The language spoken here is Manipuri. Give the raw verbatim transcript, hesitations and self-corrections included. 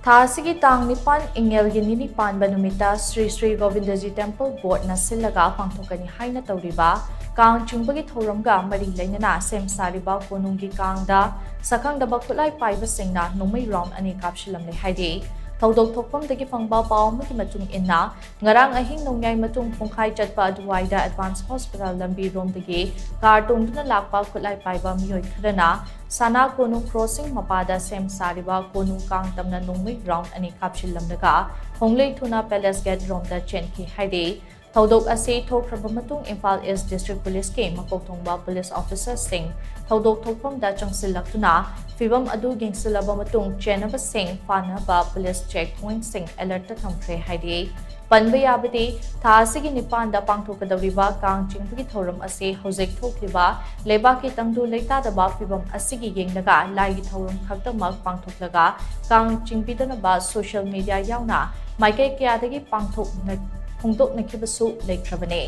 ꯊꯥ ꯑꯁꯤꯒꯤ ꯇꯥꯡ ꯅꯤꯄꯥꯟ, ꯏꯉꯦꯜꯒꯤ ꯅꯤꯅꯤ ꯄꯥꯟꯕ ꯅꯨꯃꯤꯠꯇ ꯁ꯭ꯔꯤ ꯁ꯭ꯔꯤ ꯒꯣꯕꯤꯟꯗꯖꯤ ꯇꯦꯝꯄꯜ ꯕꯣꯔꯗꯅ ꯁꯤꯜꯂꯒ ꯄꯥꯡꯊꯣꯛꯀꯅꯤ ꯍꯥꯏꯅ ꯇꯧꯔꯤꯕ ꯀꯥꯡ ꯆꯤꯡꯕꯒꯤ ꯊꯧꯔꯝꯒ ꯃꯔꯤ ꯂꯩꯅꯅ ꯁꯦꯝ ꯁꯥꯔꯤꯕ ꯀꯣꯅꯨꯡꯒꯤ ꯀꯥꯡꯗ ꯁꯛꯈꯪꯗꯕ ꯈꯨꯠꯂꯥꯏ ꯄꯥꯏꯕꯁꯤꯡꯅ ꯅꯣꯡꯃꯩ ꯔꯥꯎꯟ ꯑꯅꯤ ꯀꯥꯞꯁꯤꯜꯂꯝꯂꯦ ꯍꯥꯏꯔꯤ꯫ ꯊꯧꯗꯣꯛ ꯊꯣꯛꯐꯝꯗꯒꯤ ꯐꯪꯕ ꯄꯥꯎ ꯑꯃꯒꯤ ꯃꯇꯨꯡ ꯏꯟꯅ, ꯉꯔꯥꯡ ꯑꯍꯤꯡ ꯅꯣꯡꯌꯥꯏ ꯃꯇꯨꯡ ꯄꯨꯡꯈꯥꯏ ꯆꯠꯄ ꯑꯗꯨꯋꯥꯏꯗ ꯑꯦꯗꯚꯥꯟꯁ ꯍꯣꯁꯄꯤꯇꯥꯜ ꯂꯝꯕꯤ ꯔꯣꯝꯗꯒꯤ ꯀꯥꯔ ꯇꯣꯡꯗꯨꯅ ꯂꯥꯛꯄ ꯈꯨꯠꯂꯥꯏ ꯄꯥꯏꯕ ꯃꯤꯑꯣꯏ ꯈꯔꯅ ꯁꯅꯥ ꯀꯣꯅꯨꯡ ꯀ꯭ꯔꯣꯁꯤꯡ ꯃꯄꯥꯗ ꯁꯦꯝ ꯁꯥꯔꯤꯕ ꯀꯣꯅꯨꯡ ꯀꯥꯡ ꯇꯝꯅ ꯅꯣꯡꯃꯩ ꯔꯥꯎꯟ ꯑꯅꯤ ꯀꯥꯞꯁꯤꯜꯂꯝꯂꯒ ꯈꯣꯡꯂꯩ ꯊꯨꯅ ꯄꯦꯂꯦꯁ ꯒꯦꯠ ꯔꯣꯝꯗ ꯆꯦꯟꯈꯤ ꯍꯥꯏꯔꯤ꯫ ꯊꯧꯗꯣꯛ ꯑꯁꯤ ꯊꯣꯛꯈ꯭ꯔꯕ ꯃꯇꯨꯡ ꯏꯝꯐꯥꯜ ꯏꯁ ꯗꯤꯁꯇ꯭ꯔꯤꯛ ꯄꯨꯂꯤꯁꯀꯤ ꯃꯀꯣꯛ ꯊꯣꯡꯕ ꯄꯨꯂꯤꯁ ꯑꯣꯐꯤꯁꯔꯁꯤꯡ ꯊꯧꯗꯣꯛ ꯊꯣꯛꯐꯝꯗ ꯆꯪꯁꯤꯜꯂꯛꯇꯨꯅ ꯐꯤꯕꯝ ꯑꯗꯨ ꯌꯦꯡꯁꯤꯜꯂꯕ ꯃꯇꯨꯡ ꯆꯦꯟꯅꯕꯁꯤꯡ ꯐꯥꯅꯕ ꯄꯨꯂꯤꯁ ꯆꯦꯛ ꯄꯣꯏꯟꯠꯁꯤꯡ ꯑꯦꯂꯔꯠꯇ ꯊꯝꯈ꯭ꯔꯦ ꯍꯥꯏꯔꯤ꯫ ꯄꯟꯕ ꯌꯥꯕꯗꯤ, ꯊꯥ ꯑꯁꯤꯒꯤ ꯅꯤꯄꯥꯟꯗ ꯄꯥꯡꯊꯣꯛꯀꯗꯧꯔꯤꯕ ꯀꯥꯡ ꯆꯤꯡꯕꯒꯤ ꯊꯧꯔꯝ ꯑꯁꯤ ꯍꯧꯖꯤꯛ ꯊꯣꯛꯂꯤꯕ ꯂꯩꯕꯥꯛꯀꯤ ꯇꯪꯗꯨ ꯂꯩꯇꯥꯗꯕ ꯐꯤꯕꯝ ꯑꯁꯤꯒꯤ ꯌꯦꯡꯂꯒ ꯂꯥꯏꯒꯤ ꯊꯧꯔꯝ ꯈꯛꯇꯃꯛ ꯄꯥꯡꯊꯣꯛꯂꯒ ꯀꯥꯡ ꯆꯤꯡꯕꯤꯗꯅꯕ ꯁꯣꯁꯤꯌꯦꯜ ꯃꯤꯗꯤꯌꯥ ꯌꯥꯎꯅ ꯃꯥꯏꯀꯩ ꯀꯌꯥꯗꯒꯤ ꯄꯥꯡꯊꯣꯛꯅ-, ꯐꯣꯡꯗꯣꯛꯅꯈꯤꯕꯁꯨ ꯂꯩꯈ꯭ꯔꯕꯅꯤ꯫